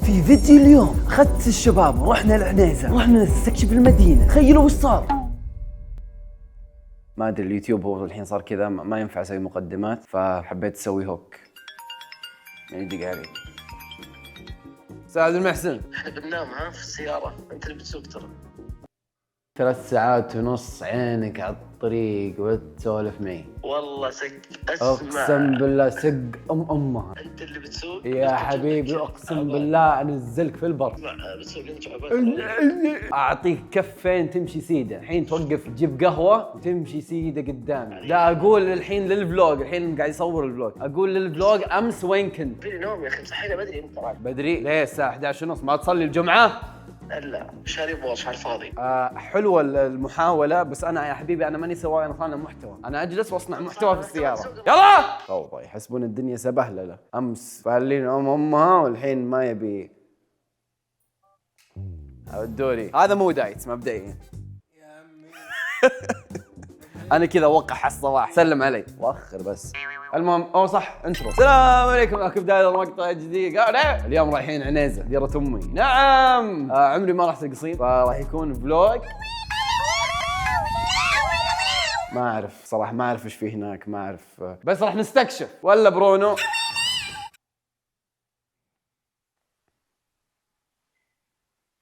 في فيديو اليوم اخذت الشباب ورحنا العنيزة، رحنا نستكشف المدينة. تخيلوا وش صار. ما ادري اليوتيوب هو الحين صار كذا، ما ينفع اسوي مقدمات، فحبيت اسوي hook. يعني يدق علي سعد المحسن. احنا بننام ها في السيارة، انت اللي بتسوق ترى. 3.5 ساعات عينك على الطريق وتسولف معي. والله سق، اسمع اقسم بالله سق امها. انت اللي بتسوق يا حبيبي اقسم بالله انزلك في البر. اسمع، بتسوق انت وعباد. اعطيك كفين تمشي سيده، الحين توقف تجيب قهوة وتمشي سيده قدامي. لا اقول الحين لل vlog، الحين قاعد يصور ال vlog، اقول لل vlog امس وين كنت؟ فيني نوم يا اخي، صحينا بدري انت راجل. بدري ليه؟ الساعة 11:30 ما تصلي الجمعة؟ لا شارب ورش على الفاضي. حلوة المحاولة، بس انا يا حبيبي انا ماني سواق، انا صانع محتوى، انا اجلس واصنع محتوى في السيارة. يلا فوضى، يحسبون الدنيا سبهلله. امس فالين امها والحين ما يبي الدوري. هذا مو diet مبدئيا. انا كذا اوقع على الصباح. سلم علي واخر بس. المهم او صح intro. السلام عليكم، معكم بداية مقطع جديد. اليوم رايحين عنيزه ديرة امي. نعم، عمري ما رحت القصيم، فراح يكون vlog. ما اعرف صراحة، ما اعرف ايش في هناك، ما اعرف، بس راح نستكشف. ولا برونو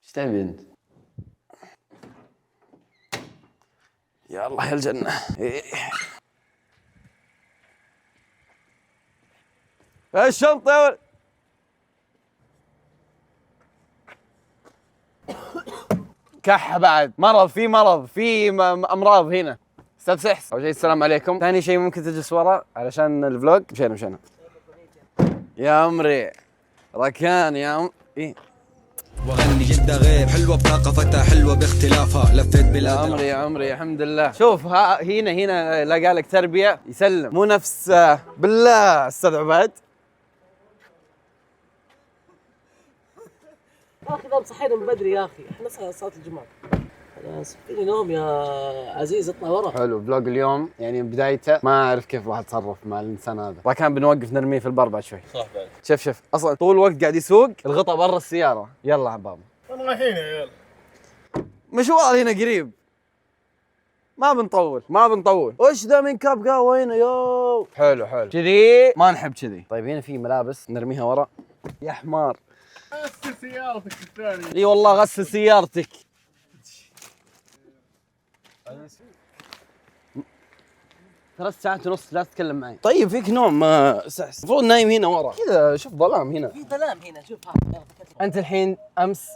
ايش تبي انت؟ يا الله يا الجنة. إيه. الشنطة يا ولد. كح بعد، مرض، في مرض، في امراض هنا. استاذ سحس، اول شيء السلام عليكم، ثاني شيء ممكن تجلس ورا علشان ال vlog. مشينا مشينا. يا عمري ركان يا عم. إيه؟ واغني جدة غير حلوة بثقافتها، حلوة باختلافها، لفيت يا بلاد. عمري يا عمري الحمد لله. شوف ها هنا هنا لا قالك تربية يسلم، مو نفس بالله استاذ عباد. يا اخي ذا صحينا من بدري يا اخي، احنا صلاة الجمعة. خلاص فيني نوم يا عزيز، اطلع ورا. حلو vlog اليوم، يعني بدايته ما اعرف كيف راح اتصرف مع الانسان هذا. وكان بنوقف نرميه في البر بعد شوي. صح بعد. شوف شوف اصلا طول الوقت قاعد يسوق الغطاء برا السيارة. يلا يا بابا انا رايحين يا عيال، مشوار هنا قريب، ما بنطول ما بنطول. وش ذا من كاب قهوة هنا؟ يو حلو حلو كذي، ما نحب كذي. طيب هنا في ملابس نرميها ورا. يا حمار غسل سيارتك الثانية. اي والله غسل سيارتك. 3.5 ساعات لا تتكلم معي. طيب فيك نوم ما سحس، المفروض نايم هنا ورا كذا. شوف ظلام هنا، في ظلام هنا. شوف ها انت الحين امس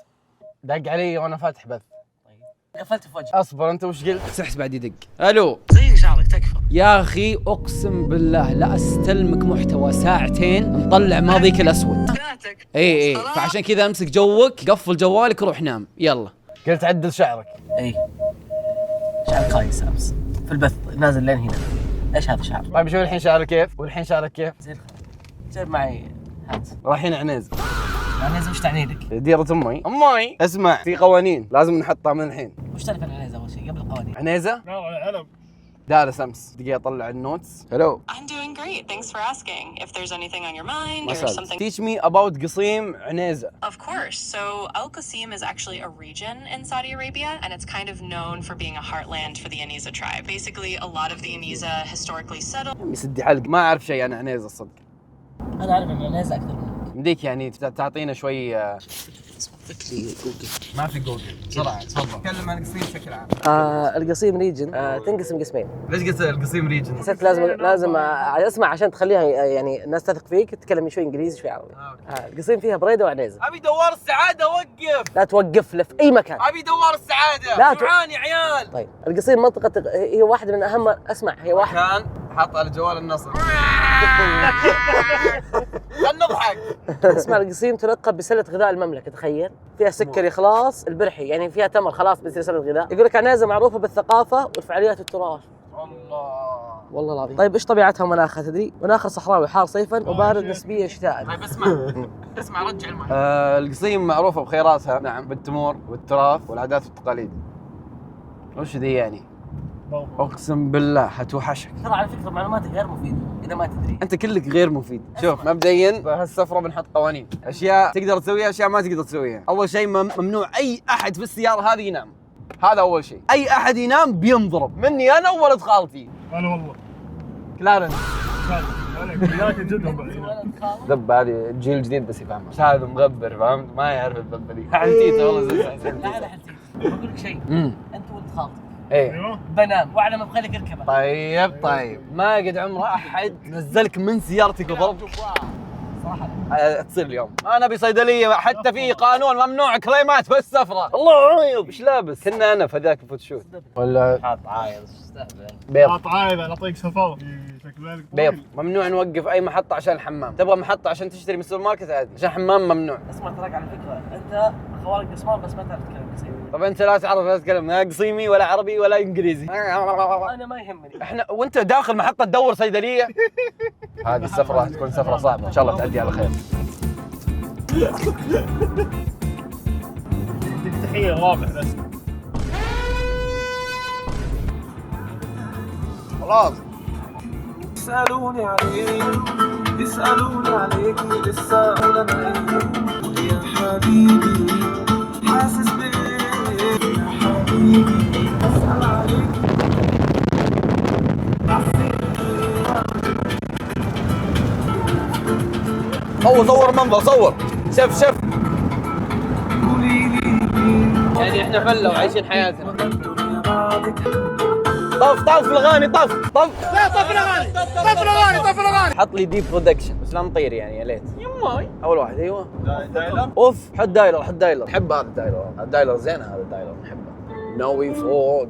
دق علي وانا فاتح بث. طيب قفلت في وجهك. اصبر انت وش قلت؟ سحس بعد يدق. الو زين شعرك تكفى يا اخي، اقسم بالله لا استلمك محتوى ساعتين نطلع ماضيك الاسود. اي اي، فعشان كذا امسك جوك، قفل جوالك وروح نام. يلا قلت عدل شعرك. اي شعر خايس امس في البث نازل لين هنا. ايش هذا شعر؟ طيب شوف الحين شعرك كيف، والحين شعرك كيف. زي الخير. جايب معي هات. رايحين عنيزه. عنيزه وش تعني لك؟ ديرة امي. امي اسمع، في قوانين لازم نحطها من الحين. وش تعرف عن عنيزه اول شيء قبل القوانين؟ عنيزه؟ نار على العلم. دارس امس، دقيقة اطلع ال notes. hello. I'm doing great. Thanks for asking. If there's anything on your mind ما or سألت. something. teach me about قصيم عنيزة. Of course. So, Al Qasim is actually a region in Saudi Arabia, and it's kind of known for being a heartland for the Aniza tribe. Basically, a lot of the Aniza historically settled عمي سدي حلق، ما اعرف شيء انا عنيزة الصدق. انا اعرف عن عنيزه اكثر منك. مديك يعني تعطينا شوي. فكري جوجل. ما في جوجل، بسرعة تفضل. تكلم عن القصيم بشكل عام. القصيم region تنقسم قسمين. ليش قلت القصيم region؟ حسيت لازم اسمع عشان تخليها يعني الناس تثق فيك، تتكلم شوي انجليزي شوي عربي. القصيم فيها بريدة وعنيزه. ابي دوار السعادة وقف. لا توقف له في اي مكان. ابي دوار السعادة. لا جوعان يا عيال. طيب القصيم منطقة هي واحدة من اهم، اسمع هي واحدة كان حاط على جوال النصر. خلنا نضحك. اسمع القصيم تلقب بسلة غذاء المملكة، تخيل فيها سكري خلاص البرحي، يعني فيها تمر خلاص بيصير سلة غذاء. يقول لك عنيزة معروفة بالثقافة والفعاليات والتراث. الله والله العظيم. طيب ايش طبيعتها ومناخها تدري؟ مناخها صحراوي حار صيفا وبارد نسبيا شتاء. طيب اسمع اسمع رجع المايك. القصيم معروفة بخيراتها، نعم، بالتمور والتراث والعادات والتقاليد. وش ذي يعني؟ اقسم بالله حتوحشك. ترى على فكرة معلوماتك غير مفيدة اذا ما تدري. انت كلك غير مفيد. شوف مبدئيا بهالسفره بنحط قوانين، اشياء تقدر تسويها، اشياء ما تقدر تسويها. اول شيء ممنوع اي احد في السيارة هذه ينام. هذا اول شيء، اي احد ينام بينضرب مني انا وولد خالتي. انا والله كلارنس عليك وياك جدهم بعدين. ذبة هذه الجيل الجديد بس يفهمها، بس هذا مغبر فهمت؟ ما يعرف الذبة دي. حلتيته والله زي لا انا حلتيت. بقول لك شيء، انت ولد خالتك ايه ايوه بنام واعلى ما بخيلك اركبه. طيب ما قد عمره احد نزلك من سيارتك وضربك. صراحة لا. تصير اليوم انا بصيدليه، حتى في قانون ممنوع كريمات في السفرة. الله عيب، ايش لابس؟ كنا انا في ذاك ال photoshoot ولا حاط عايز استهبل. بيض. حاط عايز على طريق سفر شكل بيض. ممنوع نوقف اي محطة عشان الحمام. تبغى محطة عشان تشتري من السوبر ماركت عادي، عشان حمام ممنوع. اسمع تراك على فكرة انت خوالك قصمان بس ما تعرف تتكلم قصيم. طب انت لا تعرف لا تتكلم لا قصيمي ولا عربي ولا انجليزي. انا ما يهمني. احنا وانت داخل محطة تدور صيدلية. هذه السفرة راح تكون سفره صعبة، ان شاء الله تعدي على خير. تحية رابح بس. خلاص. يسألوني عليك، يسألوني عليك لسه ولا يا حبيبي حاسس بيك يا حبيبي أسأل عليك. صور صور منظر، صور. شف شف. يعني احنا فله وعايشين حياتنا. طف طف الاغاني، طف طف. لا طف الاغاني، طف الاغاني، طف الاغاني. حط لي deep production بس لا نطير يعني يا ليت. يماي. اول واحد ايوه. dialer. اوف حط dialer، حط dialer. نحب هذا ال dialer، هذا ال dialer زين، هذا ال dialer نحبه. ناوي فوق،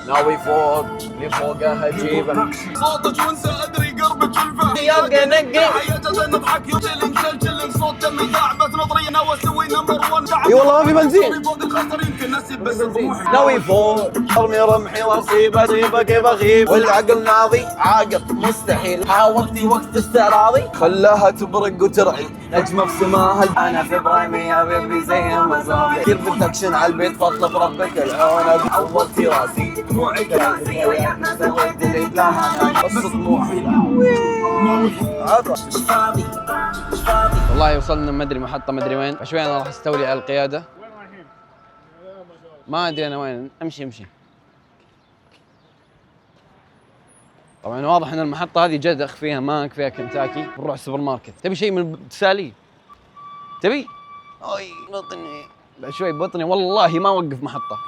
ناوي فوق، اللي فوقها جيبه. صوتك وانت ادري قربك الفه يا نقي. نضحك يشيل صوت دمي ذاعبت نظري انا واسوي number 1. اي والله ما في بنزين. فوق الخطر يمكن نسيب بس طموحي. ناوي فوق، ارمي رمحي واصيب اصيبه كيف اغيب، والعقل ناضي عاقل مستحيل. حاولتي وقت استعراضي خلاها تبرق وترعد نجمه في سماها. انا في prime ي يا baby زي ما زاضي، كيف production على البيت فاطلب ربك العون. عورتي راسي دموعي كاسي ويانا سويت اللي لها بس طموحي. والله وصلنا ما ادري محطة ما ادري وين، شوي انا راح استولي على القيادة. وين رايحين؟ ما ادري انا وين، امشي امشي. طبعا واضح ان المحطة هذه جدخ فيها ماك، فيها كنتاكي. نروح السوبر ماركت. تبي شيء من التسالي؟ تبي؟ اي بطني بعد شوي، بطني والله ما وقف محطة.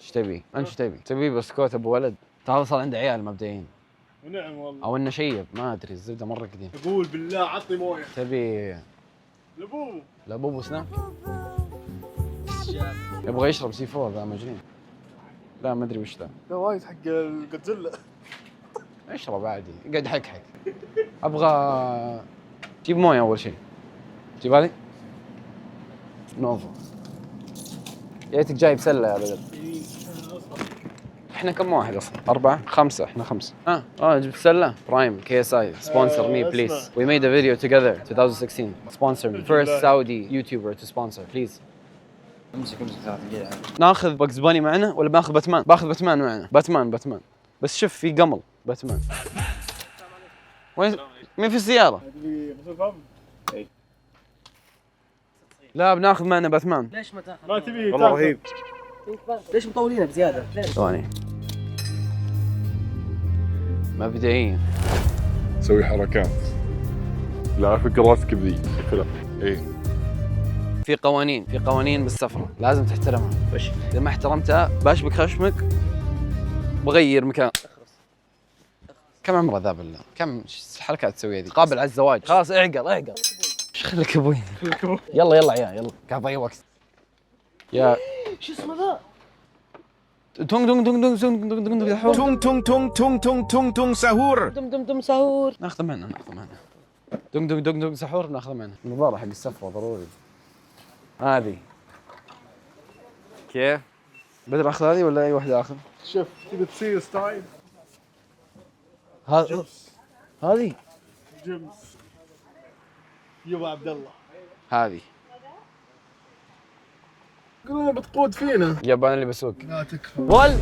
ايش تبي؟ انت ايش تبي؟ تبي بسكوت ابو ولد؟ ترى صار عنده عيال مبدئيا. ونعم والله. او انه شيب ما ادري، الزبدة مرة قديم. اقول بالله عطني مويه. تبي لبوبو. لابوبو سناك؟ يبغى يشرب C4 ذا مجنون. لا ما ادري وش ذا. لا وايد حق الجودزيلا. اشرب عادي، اقعد حك حك. ابغى جيب مويه اول شيء. جيب هذه؟ نوفو. يا ريتك جايب سله يا بدر. احنا كم واحد اصلا؟ أربعة؟ خمسة، احنا خمسة. جبت سلة؟ Prime KSI sponsor me please. We made a video together 2016. Sponsor me. First Saudi YouTuber to sponsor please. امسك امسك ترى ثقيل. ناخذ Bugs Bunny معنا ولا بناخذ باتمان؟ باخذ باتمان معنا، باتمان باتمان. بس شوف في قمل باتمان. وين مين في السيارة؟ اللي غسل فم. لا بناخذ معنا باتمان. ليش ما تاخذ؟ ما تبي والله رهيب. ليش مطولينه بزيادة؟ ليش؟ ثواني. مبدئيا سوي حركات. لا فك راسك بذي فيلم. ايه في قوانين، في قوانين بالسفرة لازم تحترمها. وش؟ إذا ما احترمتها بشبك خشمك بغير مكان. كم عمره ذا بالله؟ كم الحركات تسويها ذي؟ قابل على الزواج. خلاص اعقل اعقل. ايش خلك ابوي؟ يلا يلا عيال يلا، قاعد ضيع وقت. يا شو اسمه ذا؟ تونغ تونغ تونغ تونغ تونغ تونغ تونغ. Tung tung tung tung tung tung tung sahur. دم دم دم سهور. ناخذه معنا، ناخذه معنا. دق دق دق دق سحور ناخذه معنا. النظارة حق السفرة ضروري. هذه. كيف؟ بدر اخذ هذه ولا اي واحدة اخذ؟ شوف تبي تصير style. هذه هذه جيمس يبا عبد الله. هذه. قولوا بتقود فينا. yep انا اللي بسوق. لا تكفى. ول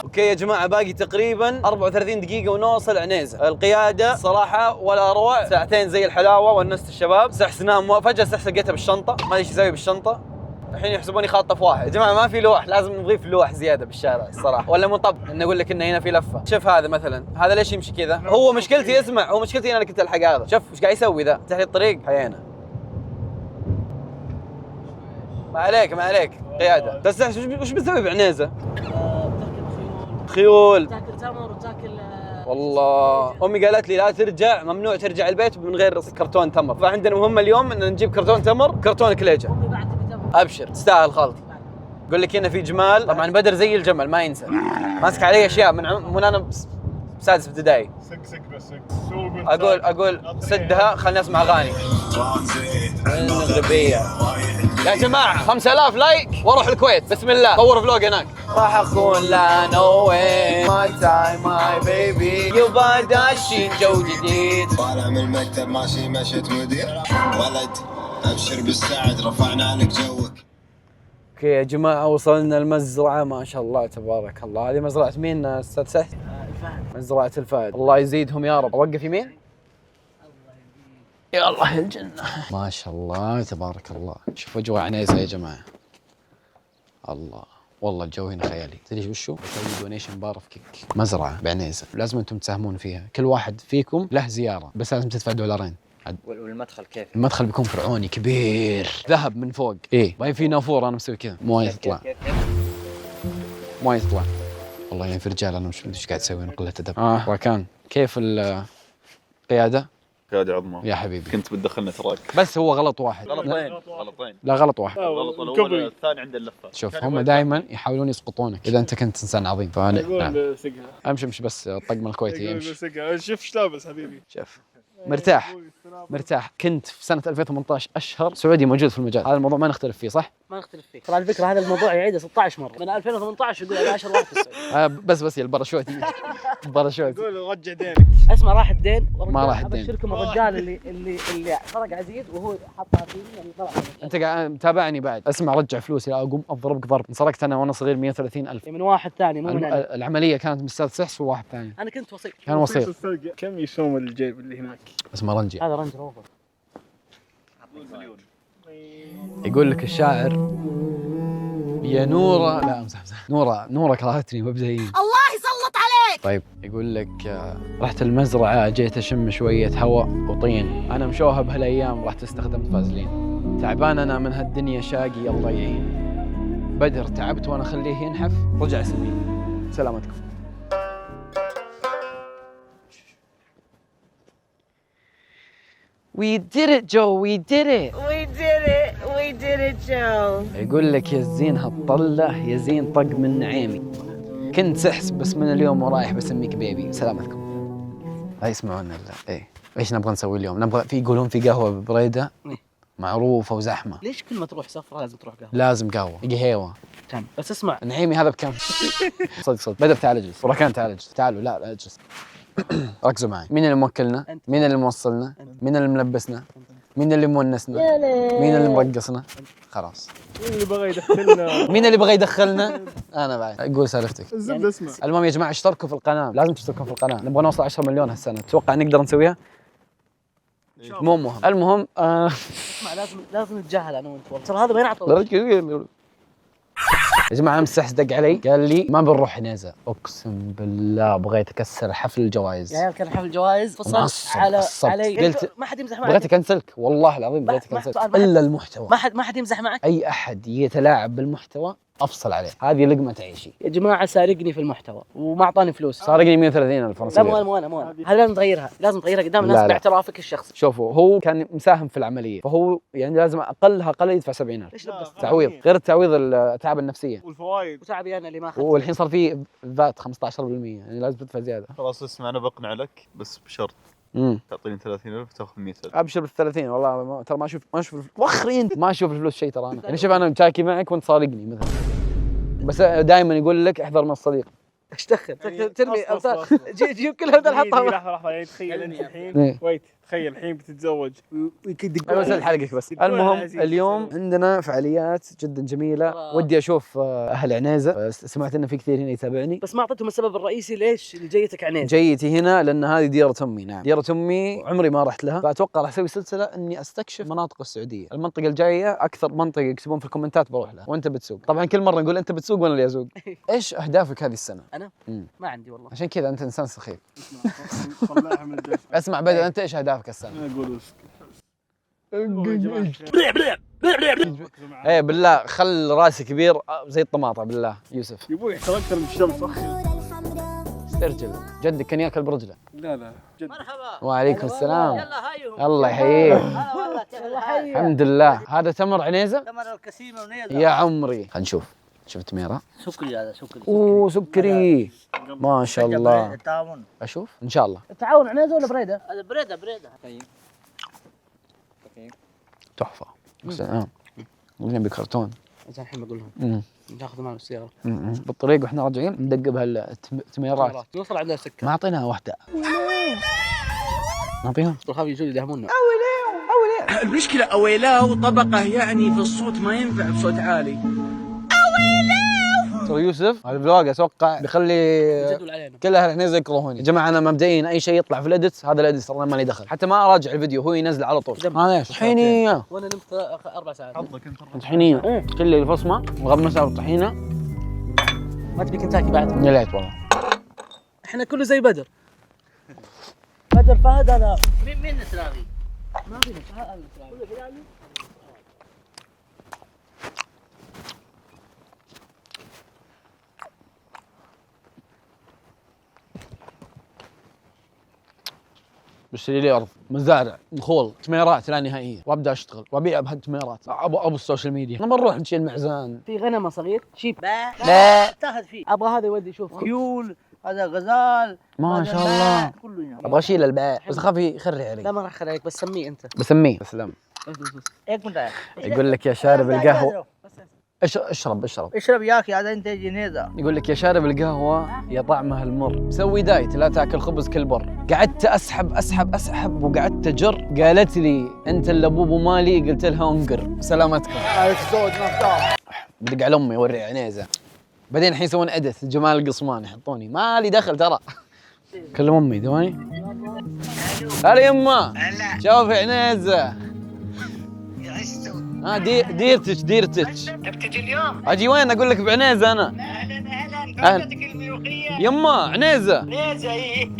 okay يا جماعة، باقي تقريبا 34 دقيقة ونوصل عنيزه. القيادة صراحة ولا اروع، ساعتين زي الحلاوة، ونست الشباب. سحس نام فجاة، سحس لقيتها بالشنطه، ما ادري ايش يسوي بالشنطه. الحين يحسبوني خاطف واحد. يا جماعة ما في لوح، لازم نضيف لوح زيادة بالشارع الصراحة، ولا مطب انه اقول لك انه هنا في لفه. شوف هذا مثلا، هذا ليش يمشي كذا؟ هو مشكلتي، اسمع، هو مشكلتي انا كنت الحق هذا. شوف ايش قاعد يسوي ذا، تحت الطريق حيينا. ما عليك ما عليك قيادة. بس وش بتسوي بعنيزه؟ خيول، تاكل تمر وتاكل. والله امي قالت لي لا ترجع، ممنوع ترجع البيت من غير كرتون تمر، فعندنا مهمة اليوم ان نجيب كرتون تمر، كرتون كليجه. امي بعد تبي تمر. ابشر، تستاهل خالتي. قول لك هنا في جمال، طبعا بدر زي الجمل ما ينسى، ماسك علي اشياء من انا بسادس ابتدائي. سق سق بس سق. سوق. اقول سدها، خليني اسمع اغاني المغربية. يا جماعة 5000 like واروح الكويت، بسم الله صور vlog هناك. راح اكون لا no way my time my baby يبا داشين جو جديد. طالع من المكتب ماشي مشيت مدير ولد، ابشر بالسعد رفعنا لك جوك. okay يا جماعة، وصلنا المزرعة، ما شاء الله تبارك الله. هذه مزرعة مين استاذ سعد؟ الفهد. مزرعة الفهد، الله يزيدهم يا رب. اوقف يمين؟ يا الله الجنة، ما شاء الله تبارك الله. شوفوا اجواء عنيزة يا جماعة. الله، والله الجو هنا خيالي. تدري وشو؟ بسوي donation بار في كيك. مزرعة بعنيزة، لازم انتم تساهمون فيها، كل واحد فيكم له زيارة، بس لازم تدفع $2. والمدخل كيف؟ المدخل بيكون فرعوني كبير، ذهب من فوق، ايه باين في نافورة، انا مسوي كذا مويه تطلع. كيف كيف؟ مويه تطلع. والله يعني في رجال، انا مش ايش قاعد تسوي، انا قلة ادب. راكان، كيف القيادة؟ قيادة عظمى. يا حبيبي. كنت بتدخلنا تراك. بس هو غلط واحد. غلطين غلطين. لا، غلط واحد. غلط الاول، الثاني عند اللفة. شوف، هم دائما يحاولون يسقطونك اذا انت كنت انسان عظيم، فانا نعم. يقول سقها. امشي امشي، بس الطقم الكويتي. يقول امشي. سقها، شوف ايش لابس حبيبي. شوف، مرتاح مرتاح. كنت في سنة 2018 اشهر سعودي موجود في المجال هذا، الموضوع ما نختلف فيه، صح؟ ما نختلف فيه. ترى على فكرة هذا الموضوع يعيده 16 مرة من 2018، يقول انا 10 واحد في السعودية. بس بس يا الباراشوت الباراشوت. يقول رجع دينك. اسمع، راح الدين. ما راح الدين. ابشركم، الرجال اللي سرق عزيز وهو حطها فيني، يعني طلع. انت قاعد متابعني بعد. اسمع، رجع فلوسي لا اقوم اضربك ضرب. انسرقت انا وانا صغير 130 الف. من واحد ثاني، مو من انا. العملية كانت من استاذ سحس وواحد ثاني. انا كنت وسيط. كان وسيط. السرقة. كم يسوم الجيب اللي هناك؟ اسمه رنجي. هذا رنج روفر. يقول لك الشاعر يا نورة، لا امزح امزح، نورة نورة كرهتني مبدئيا، الله يسلط عليك. طيب، يقول لك رحت المزرعة جيت أشم شوية هواء وطين، أنا مشوها بهالأيام رحت استخدمت فازلين، تعبان أنا من هالدنيا شاقي الله يعين، بدر تعبت وأنا أخليه ينحف رجع سمين. سلامتكم. We did it Joe, we did it. We did it, we did it Joe. يقول لك يا زين هالطلة، يا زين طق من نعيمي، كنت سحس بس من اليوم ورايح بسميك baby. سلامتكم. لا يسمعونا. لا ايه، ايش نبغى نسوي اليوم؟ نبغى في، يقولون في قهوة ببريدة إيه. معروفة وزحمة. ليش كل ما تروح سفره لازم تروح قهوة؟ لازم قهوة، قهيوة. تم، بس اسمع. نعيمي هذا بكم؟ صدق صدق، بدر تعال اجلس، وركان تعال اجلس، تعالوا، لا لا اجلس. ركزوا معي، مين اللي موكلنا؟ أنت. مين اللي موصلنا؟ مين اللي ملبسنا؟ مين اللي مونسنا؟ مين اللي مرقصنا؟ خلاص. مين اللي بغى يدخلنا؟ مين اللي بغى يدخلنا؟ انا بعد قول سالفتك. الزبدة، اسمع. المهم يا جماعة، اشتركوا في القناة، لازم تشتركوا في القناة، نبغى نوصل 10 مليون هالسنة، تتوقع نقدر نسويها؟ مو مهم، المهم اسمع، لازم لازم نتجاهل انا وانت، والله ترى هذا ما ينعطى. يا جماعة، امس سحس دق علي قال لي ما بنروح عنيزه، اقسم بالله بغيت اكسر حفل الجوائز. يا عيال، كان حفل جوائز فصل معصب، على عصبت. علي. قلت- ما حد يمزح معك. بغيت اكنسلك، والله العظيم بغيت ما- اكنسلك. الا المحتوى. ما حد يمزح معك. اي احد يتلاعب بالمحتوى افصل عليه، هذه لقمة عيشي. يا جماعه، سارقني في المحتوى وما اعطاني فلوس. سارقني 130 الف. لا، مو انا مو انا مو انا، هذه لازم تغيرها، لازم تغيرها قدام الناس لا، لا. باعترافك الشخصي. شوفوا، هو كان مساهم في العملية، فهو يعني لازم اقلها اقل يدفع 70,000. ليش لبست؟ تعويض، غير التعويض التعب النفسية. والفوائد. وتعبي انا اللي ما اخذت. والحين صار في VAT 15%، يعني لازم تدفع زيادة. خلاص اسمع، انا بقنع لك بس بشرط. تعطيني 30000 تاخذ 100000. ابشر بال 30 والله ترى ما اشوف وخري انت، ما اشوف الفلوس شيء ترى انا، يعني شوف انا متاكي معك وانت صارقني مثلا، بس دائما يقول لك احذر من الصديق. ايش دخل؟ ترمي جيب كل هذا حطها. لحظة لحظة، يعني تخيل انت الحين wait، تخيل الحين بتتزوج. ايوه سد حلقك بس. المهم اليوم عندنا فعاليات جدا جميلة، ودي اشوف اهل عنيزه، سمعت انه في كثير هنا يتابعني. بس ما اعطيتهم السبب الرئيسي ليش جيتك عنيزه. جيتي هنا لان هذه ديرة امي. نعم ديرة امي، عمري ما رحت لها، فاتوقع راح اسوي سلسلة اني استكشف مناطق السعودية. المنطقة الجاية اكثر منطقة يكتبون في الكومنتات بروح لها، وانت بتسوق. طبعا كل مرة نقول انت بتسوق وانا اللي اسوق. ايش اهدافك هذه السنة؟ انا؟ ما عندي والله. عشان كذا انت انسان سخيف. اسمع بدر، انت ايش اهدافك السنة؟ انا اقول ايه بالله خل راسي كبير زي الطماطه بالله يوسف. يا ابوي احترقت من الشمس. استرجل، جدك كان ياكل برجله. لا لا جد. مرحبا. وعليكم السلام. الله يحييك. الحمد لله. هذا تمر عنيزه؟ تمر القسيمه عنيزه يا عمري. خلينا نشوف. شفت ميرا؟ سكري هذا سكري. اوه سكري ما شاء الله. التعاون اشوف ان شاء الله. التعاون عنيزه ولا بريدة؟ هذا بريدة بريدة. طيب تحفة. ممكن بكرتون. زين الحين بقول لهم ناخذ معنا السيارة. بالطريق واحنا راجعين ندق بهالتميرات. نوصل عندنا سكر. ما اعطيناها واحدة. نعطيهم؟ خاف يجون يدهمونا. اويلاو. المشكلة اويلاو طبقه يعني في الصوت ما ينفع بصوت عالي. ترى يوسف هذا ال vlog اتوقع بيخلي كل اهل عنيزه يكرهوني. يا جماعة انا مبدئيا اي شيء يطلع في ال edit، هذا ال edit ترى ما لي دخل، حتى ما اراجع الفيديو هو ينزل على طول. هذا ايش؟ طحينيه. وانا نمت 4 ساعات. طحينيه، كل الفصمه وغمسها بالطحينه. ما تبي كنتاكي بعد؟ يا ليت والله. احنا كله زي بدر. بدر فهد هذا مين نسراوي؟ ما في هذا نسراوي. بشتري لي ارض، مزارع، نخول، تميرات لا نهائية، وابدا اشتغل وابيع بهالتميرات، ابو ال social media، لما نروح نشيل معزان. في غنمه صغير sheep لا تاخذ فيه. ابغى هذا يودي شوف خيول، هذا غزال ما شاء الله. كله ابغى اشيل الباء بس اخاف يخري علي. لا ما راح اخري عليك، بس سميه انت. بسميه تسلم. يقول لك يا شارب القهوة اشرب اشرب اشرب ياك هذا انت جنيزه. يقول لك يا شارب القهوة يا طعمها المر، سوي diet لا تاكل خبز كل بر. قعدت اسحب اسحب اسحب وقعدت اجر، قالت لي انت اللي ابو مالي، قلت لها انقر. سلامتكم. بدق على امي اوري عنيزه. بعدين الحين يسوون edit جمال القصمان يحطوني، ما لي دخل ترى. كلم امي ثواني. هلا يما. هلا. شوفي عنيزه. ها ديرتك ديرتك. تبي اليوم؟ اجي وين؟ اقول لك بعنيزه انا. اهلا اهلا. قعدتك الملوخية يما عنيزه. عنيزه اي.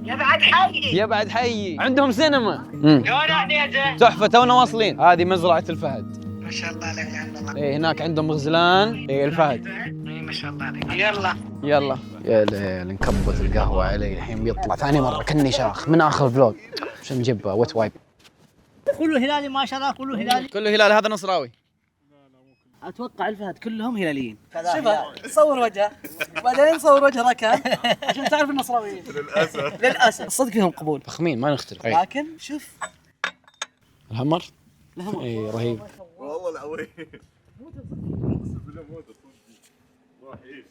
يا بعد حي. يا بعد حي. عندهم سينما. وين عنيزه؟ تحفة تونا واصلين. هذه مزرعة الفهد. ما شاء الله عليك يا الله. ايه هناك عندهم غزلان. ايه الفهد. اي ما شاء الله عليك. يلا يلا يا ليل انكبت القهوة علي الحين بيطلع ثاني مرة كني شاخ من اخر vlog. عشان نجيب wet wipe. كله هلالي ما شاء الله، كله هلالي. كله هلالي. هذا نصراوي. اتوقع الفهد كلهم هلاليين. شوفه صور وجهه وبعدين صور وجه ركان عشان تعرف النصراويين. للاسف للاسف الصدق فيهم قبول. فخمين ما نختلف. لكن شوف الهمر. الهمر اي رهيب والله العظيم. اقسم بالله موتة صدق. روح عيش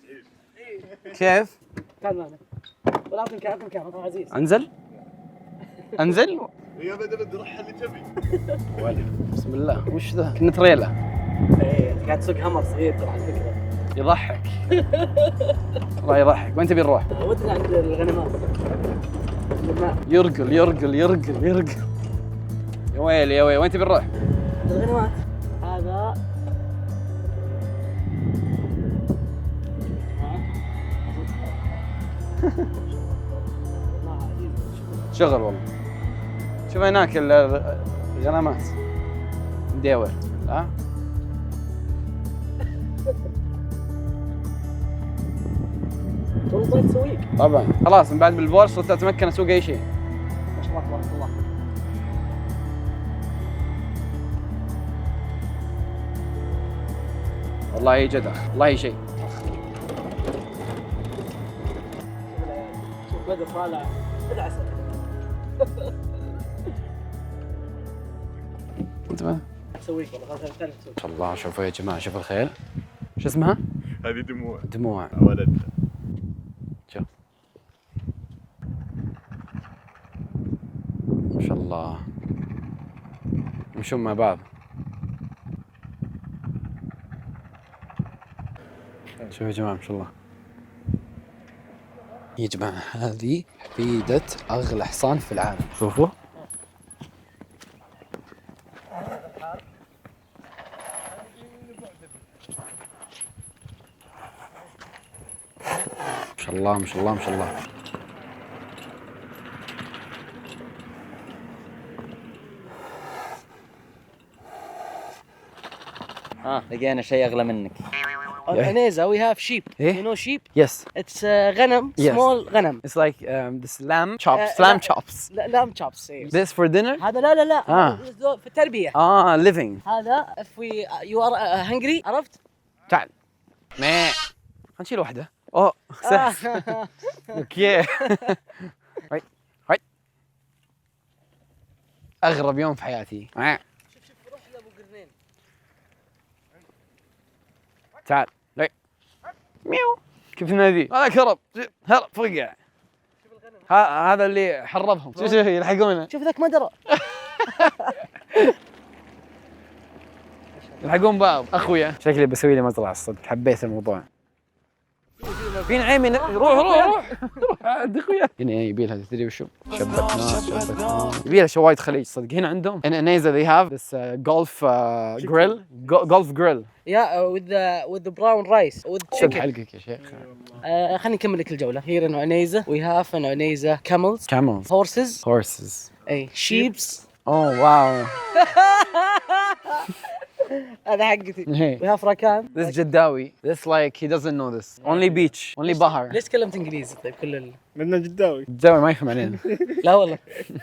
عيش. كيف؟ تعال معنا. ولا اعطني مكان، اعطني مكان عزيز. انزل؟ انزل؟ يا بدر بدر روح اللي تبي. ولا بسم الله وش ذا؟ كنا تريلا. ايه انت قاعد تسوق همر صغير ترى على فكرة. يضحك. والله يضحك. وين تبي نروح؟ ودنا عند الغنمات. الماء. يرقل يرقل يرقل يرقل. يا ويلي يا ويلي، وين تبي نروح؟ عند الغنمات. هذا شغل والله. شوف هناك الغنمات ندور. ها والله تسويق طبعا. خلاص من بعد بالبورش صرت اتمكن اسوق اي شيء. ما شاء الله تبارك الله. والله جدع، والله شيء. شوف بدر طالع ادعسه. انتبه. اسويك والله، خلاص تعال. ما شاء الله، شوفوا يا جماعة، شوفوا الخيل. شو اسمها؟ هذه دموع. دموع. ولد. شوف ما شاء الله، يمشون مع بعض. شوفوا يا جماعة، ما شاء الله يا جماعة، هذه حفيدة أغلى حصان في العالم. شوفوا، ما شاء الله، ما شاء الله، ما شاء الله. ها، لقينا شيء اغلى منك. عنيزة we have sheep. إيه؟ You know sheep? Yes. It's غنم. Yes. Small غنم. It's like this lamb chops. لا. Lamb chops. لا، lamb chops، إيه. This for dinner? هذا لا لا لا. في التربية. اه، living. هذا if we you are hungry، عرفت؟ تعال، ما خلينا نشيل واحدة. اوه، سهل. okay، هاي هاي، اغرب يوم في حياتي. شوف شوف، روح لابو قرنين. تعال، لا، ميو، كيف نادي هذا؟ كرب، هرب، فقع. هذا اللي حربهم. شوف شوف، يلحقونه. شوف ذاك ما درى. يلحقون بعض اخويا. شكلي بسوي لي مزرعة، الصدق حبيت الموضوع. في نعيمي، روح روح روح روح عند اخويا هنا. يبي لها، تدري وشو؟ شبت نار، شبت نار. يبي لها شوايه خليج صدق. هنا عندهم in Aneza they have this golf grill، golf grill. Yeah، with the brown rice with سد chicken. حلقك يا شيخ. خليني نكمل لك الجولة. Here in عنيزة we have in عنيزة camels, camels, horses, horses, اي، sheeps. oh wow. هذا حقتي. Hey. We have ركان. This جداوي، this like he doesn't know this، only beach، only بحر. ليش تكلمت انجليزي طيب كل لأنه جداوي. جداوي ما يفهم علينا. لا والله.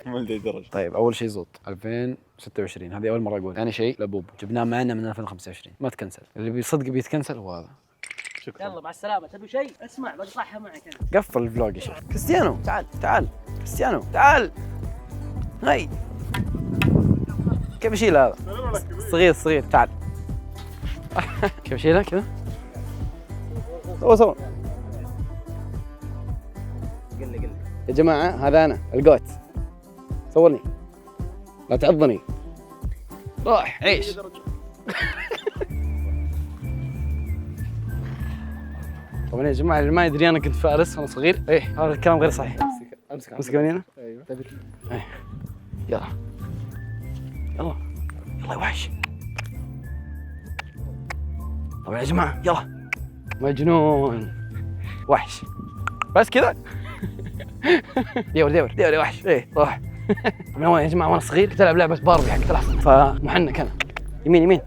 ما لدي درجة. طيب، اول شيء زوط 2026، هذه اول مرة اقول. ثاني شيء لبوب جبناه معنا من 2025، ما تكنسل. اللي بيصدق بيتكنسل هو هذا. شكرا. يلا مع السلامة، تبي شيء؟ اسمع، بقطعها معك انا. قفل ال vlog يا شيخ. كريستيانو، تعال تعال، كريستيانو تعال. هاي كيف اشيل هذا؟ صغير صغير، تعال. كيف اشيلها كذا؟ سوا سوا. قل لي قل لي. يا جماعة، هذا أنا ال goat. صورني، لا تعضني. روح عيش. طبعا يا جماعة، اللي ما يدري، أنا كنت فارس وأنا صغير. إيه، هذا الكلام غير صحيح. امسك. امسك من هنا. ايوه. إيه. يلا يلا يلا يا وحش. طبعا يا جماعة، يلا مجنون، وحش، بس كذا. دور دور دور يا وحش. ايه، روح. من وين يا جماعه؟ وانا صغير كنت العب لعبه باربي حقت الحصن، فمحنك انا. يمين يمين.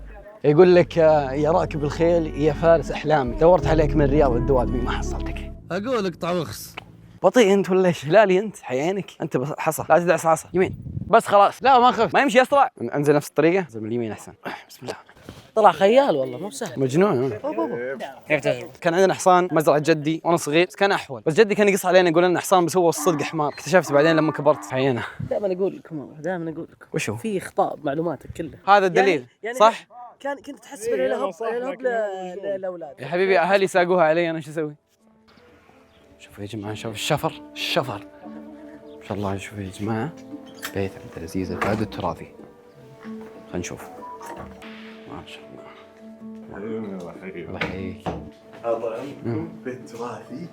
يقول لك يا راكب الخيل، يا فارس احلامي، دورت عليك من الرياض الدوادمي ما حصلتك. اقول اقطع وخس. بطيء انت ولا ايش؟ هلالي انت؟ حيينك انت، بس حصى، لا تدعس عصا. يمين بس، خلاص. لا، ما خفت، ما يمشي اسرع. انزل نفس الطريقه، انزل من اليمين احسن. بسم الله. طلع خيال والله، مو سهل. مجنون. كيف تجربة؟ كان عندنا حصان مزرعة جدي وانا صغير، بس كان احول. بس جدي كان يقص علينا، يقول لنا حصان، بس هو الصدق حمار. اكتشفت بعدين لما كبرت. حيينا. دائما اقول لكم، دائما اقول لكم. وشو؟ في اخطاء بمعلوماتك كلها. هذا الدليل. يعني صح؟ كنت تحسب انه إيه، لهب صح، لهب لكن هو مجنون. للاولاد. يا حبيبي، اهلي ساقوها علي، انا شو اسوي؟ شوفوا يا جماعه، شوف الشفر، الشفر، ما شاء الله. شوفوا يا جماعه، بيت عبد العزيز الفهد التراثي. خلينا نشوف، ما شاء الله. الله يحييك. الله يحييك. هذا عندكم بيت تراثي،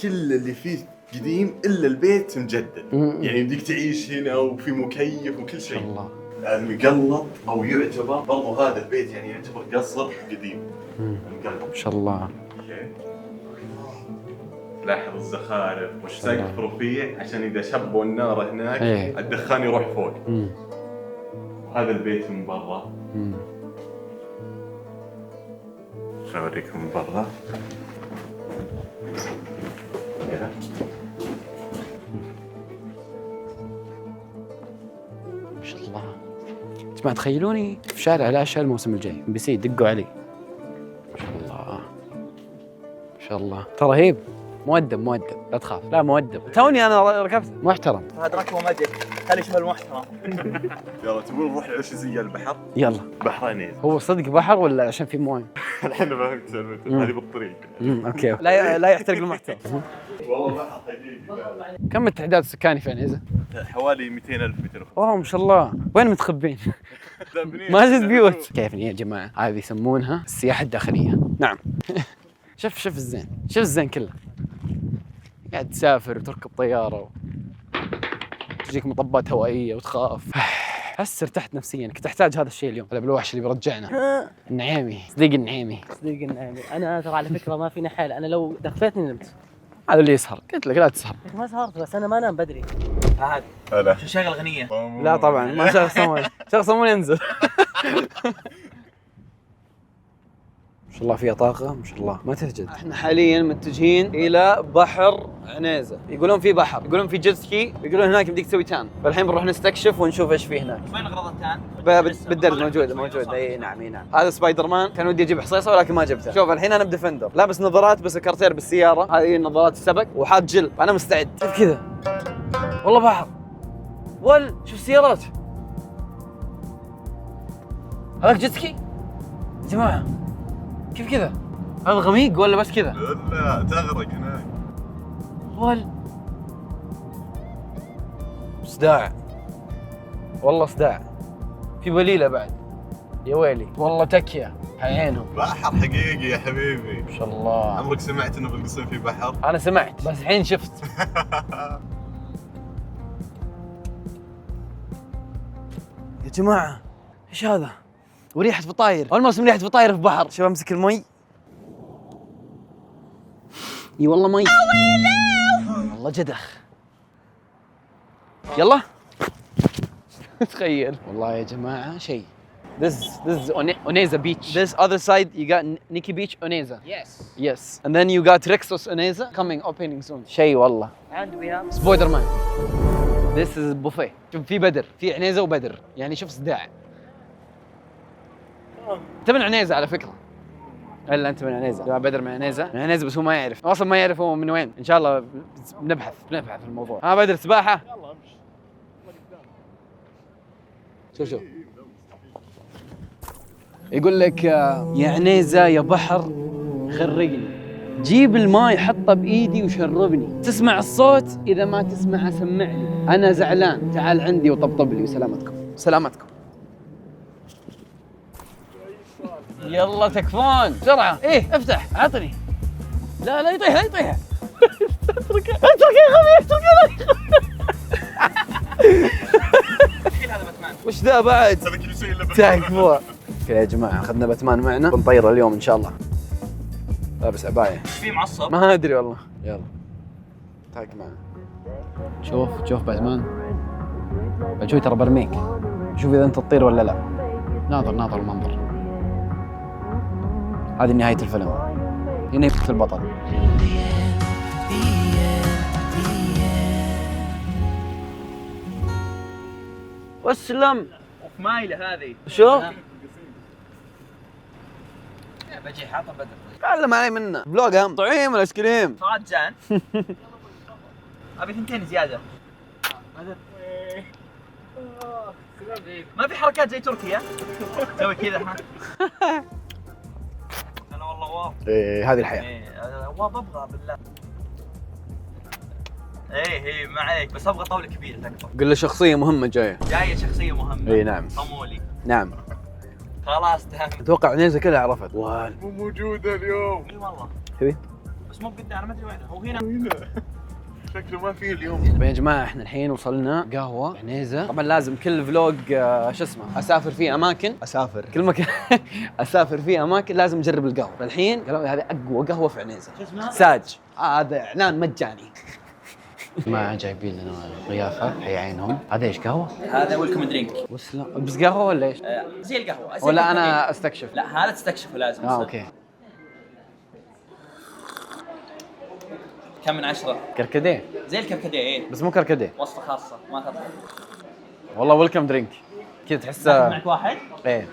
كل اللي فيه قديم الا البيت مجدد. يعني يمديك تعيش هنا، وفي مكيف وكل شيء. الله. المقلط او يعتبر برضو هذا البيت يعني يعتبر قصر قديم مقلط. ما شاء الله. okay، لاحظ الزخارف والسقف رفيع عشان اذا شبوا النار هناك الدخان يروح فوق. وهذا البيت من برا. خليني اوريكم من برا. كذا. ما شاء الله. جماعة، تخيلوني في شارع العشاء الموسم الجاي، MBC دقوا علي. ما شاء الله، ما شاء الله، ترى رهيب، مؤدب مؤدب. لا تخاف، لا مؤدب. توني انا ركبت محترم. هذا ركبه magic، خلي يشوف المحترم. يلا تبون نروح العشزية البحر؟ يلا. بحر عنيزة. هو صدق بحر ولا عشان في مويه؟ الحين فهمت سالفته، هذه بالطريق. okay، لا لا يحترق المحتوى. والله بحر حقيقي. كم التعداد السكاني في عنيزه؟ حوالي 200,000 250. اوه ما شاء الله، وين متخبين؟ ما زلت بيوت. كيفني يا جماعة، هذه يسمونها السياحة الداخلية. نعم. شوف شوف الزين، شوف الزين كله. قاعد تسافر وتركب طيارة تجيك مطبات هوائية وتخاف. احس ارتحت نفسيا، كنت احتاج هذا الشيء اليوم. هلا بالوحش اللي بيرجعنا، النعيمي، صديق النعيمي. صديق النعيمي. انا ترى على فكرة ما فيني حيل، انا لو دفيتني نمت. هذا اللي يسهر، قلت لك لا تسهر. ما سهرت، بس انا ما انام بدري. فهد هلا. شو شغل اغنية؟ لا طبعا ما شغل صمون، شغل صمون ينزل. ما شاء الله فيها طاقة، ما شاء الله ما تهجد. احنا حاليا متجهين الى بحر عنيزة، يقولون في بحر، يقولون في jet ski، يقولون هناك يمديك تسوي tan، فالحين بنروح نستكشف ونشوف ايش في هناك. وين اغراض ال tan؟ بالدرج موجودة موجودة. اي نعم اي نعم. هذا سبايدر مان، كان ودي اجيب حصيصة ولكن ما جبتها. شوف الحين انا ب Defender، لابس نظارات بس الكارتير بالسيارة، هذه نظارات السبك وحاط جل، فانا مستعد. شوف كذا والله بحر، ول شوف السيارات. هذاك jet ski يا جماعة، كيف كذا؟ هذا غميق ولا بس كذا؟ لا تغرق هناك. ول صداع والله صداع. في بليلة بعد، يا ويلي والله تكيه عينهم. بحر حقيقي يا حبيبي. ما شاء الله. عمرك سمعت انه بالقصيم في بحر؟ انا سمعت بس الحين شفت. يا جماعة ايش هذا؟ وريحة فطاير، أول ما أسمع ريحة فطاير في بحر. شوف أمسك المي. اي والله مي. والله جدخ. يلا. تخيل. والله يا جماعة شيء. This is Oneza Beach. This other side you got Nikki Beach Oneza. Yes. Yes. And then you got Rixos Oneza coming opening soon. شيء والله. And we have سبايدر مان. This is buffet. شوف في بدر، في عنيزة وبدر، يعني شوف صداع. انت من عنيزة على فكرة. الا انت من عنيزة، يا بدر من عنيزة، من عنيزة بس هو ما يعرف، هو اصلا ما يعرف هو من وين، ان شاء الله بنبحث في الموضوع. ها بدر سباحة؟ يلا امشي. شوف شوف. يقول لك يا عنيزة يا بحر غرقني، جيب الماي حطه بايدي وشربني، تسمع الصوت اذا ما تسمعه سمعني، انا زعلان تعال عندي وطبطب لي. وسلامتكم سلامتكم. يلا تكفون بسرعة. ايه افتح عطني. لا لا يطيح لا يطيح. اتركه اتركه يا غبي اتركه. هذا باتمان. وش ذا بعد؟ هذا كل شيء الا تكفى. يا جماعة اخذنا باتمان معنا، بنطيره اليوم ان شاء الله. لابس عباية. في معصب؟ ما ادري والله. يلا تاك معنا. شوف شوف باتمان. بعد شوي ترى برميك، شوف اذا انت تطير ولا لا. ناظر ناظر المنظر. هذه نهاية الفيلم. هنا يموت البطل. واسلم. اوف مايلة هذه. شو؟ بجي حاطه بدر. تعلم علي منه vlog هم طعيم الايس كريم. صاد جان. ابي ثنتين زيادة. ما في حركات زي تركيا سوي كذا ها. انا والله واو. ايه هذه الحياة. ايه واو ابغى بالله. ايه ايه ما عليك، بس ابغى طاولة كبيرة تكفى. قل له شخصية مهمة جاية. جاية شخصية مهمة. اي نعم. صمولي. نعم. خلاص تهم. اتوقع عنيزة كلها عرفت. وال مو موجودة اليوم. اي والله. تبي؟ بس مو بقدام، انا ما ادري وينه، هو هنا. شكله ما فيه اليوم. طيب يا جماعة احنا الحين وصلنا قهوة عنيزه، طبعا لازم كل vlog شو اسمه اسافر فيه اماكن، اسافر كل مكان اسافر فيه اماكن لازم اجرب القهوة، فالحين قالوا لي هذه اقوى قهوة في عنيزه. شو اسمها؟ ساج. هذا اعلان مجاني. ما جايبين لنا ضيافة حي عينهم، هذا ايش قهوة؟ هذا welcome drink. وسلام. بس قهوة ولا ايش؟ زي القهوة زي ولا القهوة. انا استكشف؟ لا هذا تستكشفه لازم. okay. كم من 10؟ كركديه. زي الكركديه ايه. بس مو كركديه. وصفه خاصة ما تطلع. والله welcome drink كذا تحسه. معك واحد؟ ايه.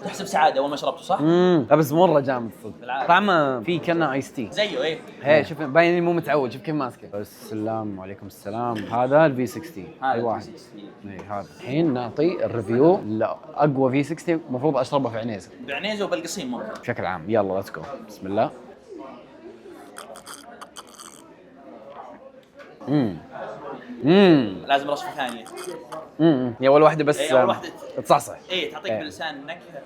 تحسب سعادة اول ما شربته صح؟ لا بس مرة جامد صدق. بالعافية. طعمه في كانه iced tea. زيه ايه. هي شوف باين اني مو متعود، شوف كيف ماسكه. السلام وعليكم السلام. هذا ال V60. هذا اي واحد. V60. اي هذا. الحين نعطي ال review لاقوى V60 المفروض اشربه في عنيزه بعنيزه وبالقصيم ممكن. بشكل عام. يلا let's go، بسم الله. لازم رشفه ثانية. يا اول واحدة بس. إيه، أول واحدة. تصحصح. ايه تعطيك إيه. باللسان نكهة.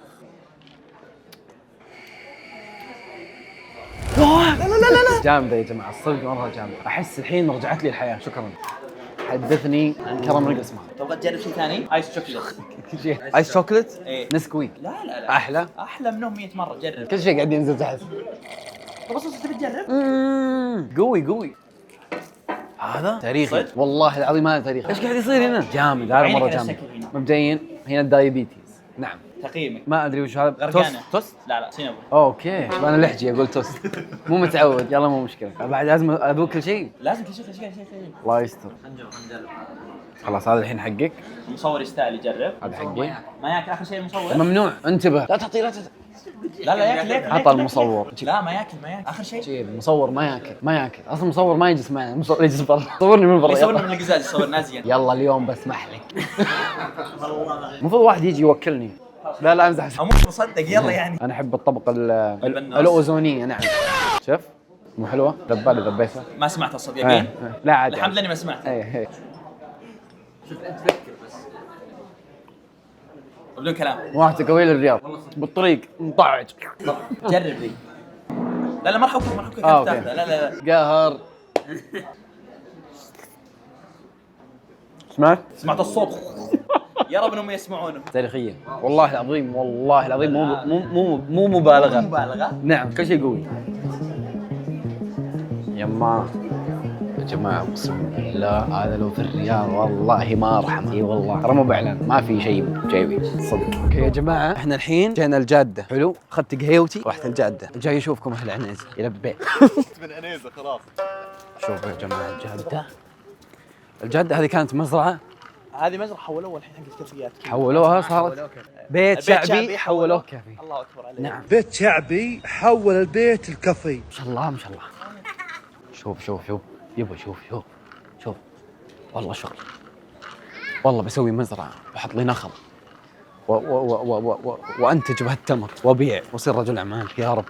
جامدة يا جماعة، الصدق مرة جامدة. احس الحين رجعت لي الحياة. شكرا. حدثني عن كرم رقص مال. تبغى تجرب شيء ثاني؟ ice chocolate. كل شيء ice chocolate. ايه. نسكويك. لا لا لا، احلى. احلى منهم 100 مرة، جرب. كل شيء قاعد ينزل تحت. طب اصلا تبي تجرب؟ قوي قوي. هذا تاريخي صدق؟ والله العظيم، هذا تاريخي. ايش قاعد يصير هنا؟ جامد هذا، عينك مرة على جامد. الشكل هنا. مبدئيا هنا ال diabetes. نعم. تقييمك؟ ما ادري وش هذا. غرقانة. توست توست. لا لا، سينابون. okay، شوف انا لحجي اقول توست، مو متعود. يلا مو مشكلة، بعد لازم اذوق كل شيء. لازم كل شيء كل شيء كل شيء. الله يستر. خنجر خنجر. خلاص هذا الحين حقك. المصور يستاهل يجرب. هذا حقي. ما ياكل اخر شيء المصور. ممنوع، انتبه، لا تعطي لا تعطي. لا لا، ياكل ياكل. عطى المصور. لا ما ياكل ما ياكل اخر شيء. جيب المصور ما ياكل ما ياكل اصلا، المصور ما يجلس معنا، المصور يجلس برا، صورني من برا. يصورنا يلا. من القزاز، يصورنا ازين. يلا اليوم بسمح لك. المفروض واحد يجي يوكلني. لا لا امزح. مو مصدق يلا يعني. انا احب الطبقة بالنص. الاوزونيه. نعم شوف مو حلوة؟ ذبالي ذبيتها. ما سمعت الصوت إيه، يقين؟ إيه. لا عادي. الحمد لله اني ما سمعت. ايه ايه. شوف انت فكر بس بدون كلام. واحد قوي للرياض بالطريق مطعج. جرب ذي. لا لا ما راح اكل ما راح اكل. آه، كنت okay. تاخذه. لا لا لا. قهر. سمعت؟ سمعت الصوت. يا رب انهم يسمعونه. تاريخية والله العظيم، والله العظيم مو مو مو مو مبالغة. مبالغه. نعم كل شيء قوي. يما يا جماعة اقسم بالله هذا لو في الرياض والله ما ارحمه. اي والله ترى مو باعلان، ما في شيء جيبي صدق. okay يا جماعة احنا الحين جينا الجادة، حلو؟ اخذت قهيوتي ورحت الجادة، جاي اشوفكم اهل عنيزة الى البيت. من عنيزه خلاص. شوفوا يا جماعة الجادة. الجادة هذه كانت مزرعة. هذه مزرعة حولوها الحين حق الكافيات. حولوها صارت بيت شعبي، حولوه كافي. الله اكبر عليك. نعم. بيت شعبي حول البيت الكافي. ما شاء الله ما شاء الله. شوف شوف شوف يبا، شوف شوف شوف، والله شغل. والله بسوي مزرعة واحط لي نخل و و و و و وانتج بهالتمر وابيع واصير رجل اعمال يا رب.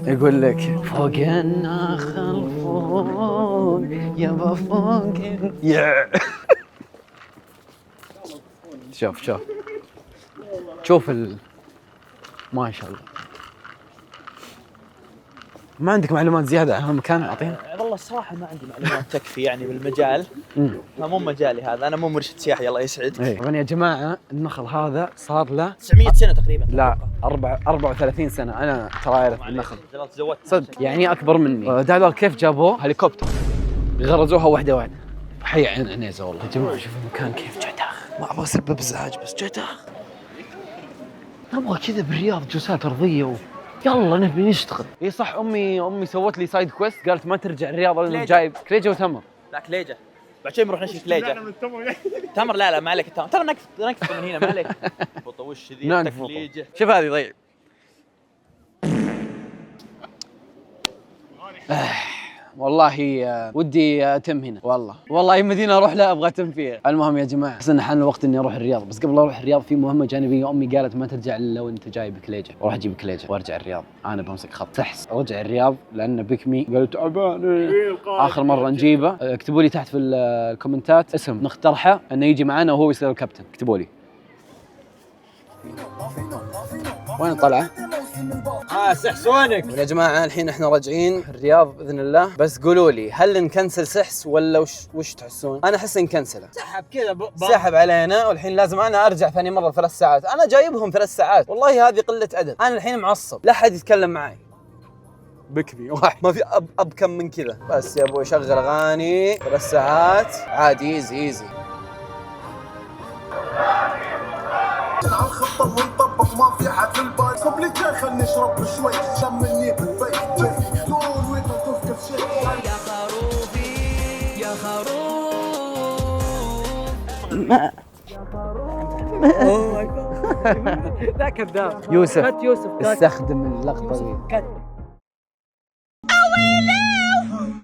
يقول لك فوق النخل فوق يابا فوق يا. شوف شوف شوف ما شاء الله. ما عندك معلومات زيادة عن المكان؟ اعطينا. والله الصراحة ما عندي معلومات تكفي يعني بالمجال. فمو مجالي هذا، انا مو مرشد سياحي الله يسعدك. إيه. طبعا يا جماعة النخل هذا صار له 900 سنة تقريبا. لا 34 سنة. انا ترى اعرف النخل تزودت صدق، يعني اكبر مني. دايلر كيف جابوه؟ هليكوبتر، غرزوها واحدة واحدة. حي عين عنيزه والله يا جماعة. شوفوا المكان كيف جداخ. ما ابغى اسبب ازعاج بس جداخ. نبغى كذا بالرياض جلسات ارضية يلا نبي نشتغل. اي صح، امي سوت لي side quest، قالت ما ترجع الرياض الا كليجة. جايب كليجه وتمر. لا كليجه بعد شوي بنروح نشري كليجه. تمر لا لا ما عليك، التمر ترى نكفط من هنا ما عليك. بطة وش ذي ننفض. تكليجه. شوف هذه طيب. والله ودي اتم هنا والله، والله اي مدينة اروح لها ابغى اتم فيها. المهم يا جماعة احس ان حان الوقت اني اروح الرياض، بس قبل اروح الرياض في مهمة جانبيه. امي قالت ما ترجع الا لو انت جايب كليجه، واروح اجيب كليجه وارجع الرياض. انا بمسك خط سحس ارجع الرياض لان بكمي قالت تعبان. اخر مرة نجيبه. اكتبوا لي تحت في الكومنتات اسم نقترحه انه يجي معنا وهو يصير الكابتن، اكتبوا لي. وين الطلعة؟ سحس وينك؟ يا جماعة الحين احنا راجعين الرياض باذن الله، بس قولوا لي هل نكنسل سحس ولا وش تحسون؟ انا احس نكنسله. سحب كذا سحب علينا والحين لازم انا ارجع ثاني مرة 3 ساعات، انا جايبهم 3 ساعات، والله هذه قلة ادب، انا الحين معصب، لا احد يتكلم معي. بكمي واحد ما في ابكم من كذا، بس يا ابوي شغل اغاني 3 ساعات عادي easy easy. على الخطة ونطبق ما في احد في البال. صب لي شاي خلني اشرب شوي شمني بالبيت طول وانت تفكر شيء. يا خروفي يا خروف. ما لا كذاب. يوسف cut يوسف cut. استخدم اللقطة دي. cut.